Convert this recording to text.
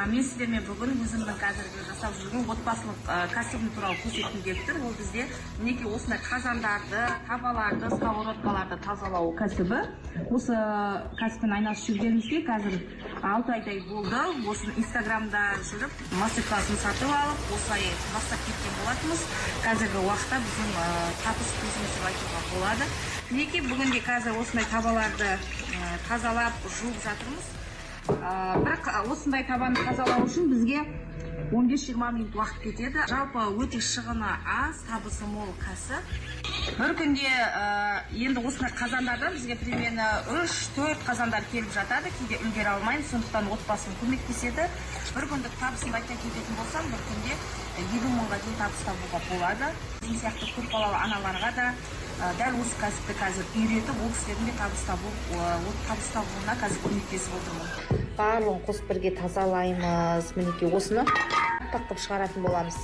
Мен сіздермен бүгін өзімнің қазіргі жасап жүрген отбасылық кәсібім туралы көрсеткім келіп тұр. Ол бізде, мінекей, осындай қазандарды, табаларды, сковородкаларды тазалау кәсібі. Осы кәсіппен айналысып жүргенімізге қазір 6 айдай болды. Осы Инстаграмда жүріп, мастер классын сатып алып, осылай бастап кеткен болатынбыз. Қазіргі уақытта біздің табыс көзіміз деп айтуға болады. Мінекей, бүгінде қазір осындай табаларды тазалап, жуып жатырмыз. Бірақ осындай табаны тазалау үшін бізге 15-20 минут уақыт кетеді. Жалпы, өте шығыны аз, табысы мол кәсіп. Бір күнде енді осындай қазандардан бізге примерно 3-4 қазандар келіп жатады. Кейде үлгере алмаймын, сондықтан отбасым көмектеседі. Бір күндік табысымды айта кететін болсам, бір күнде 50 мыңға дейін табыс табуға болады. Өзім сияқты көпбалалы аналарға да дәл осы кәсіпті қазір үйретіп, ол кісілердің де табыс табуына қазір көмектесіп отырмын. Барлығын қосып, бірге тазалаймыз. Мінекей, осыны аппақ қылып шығаратын боламыз.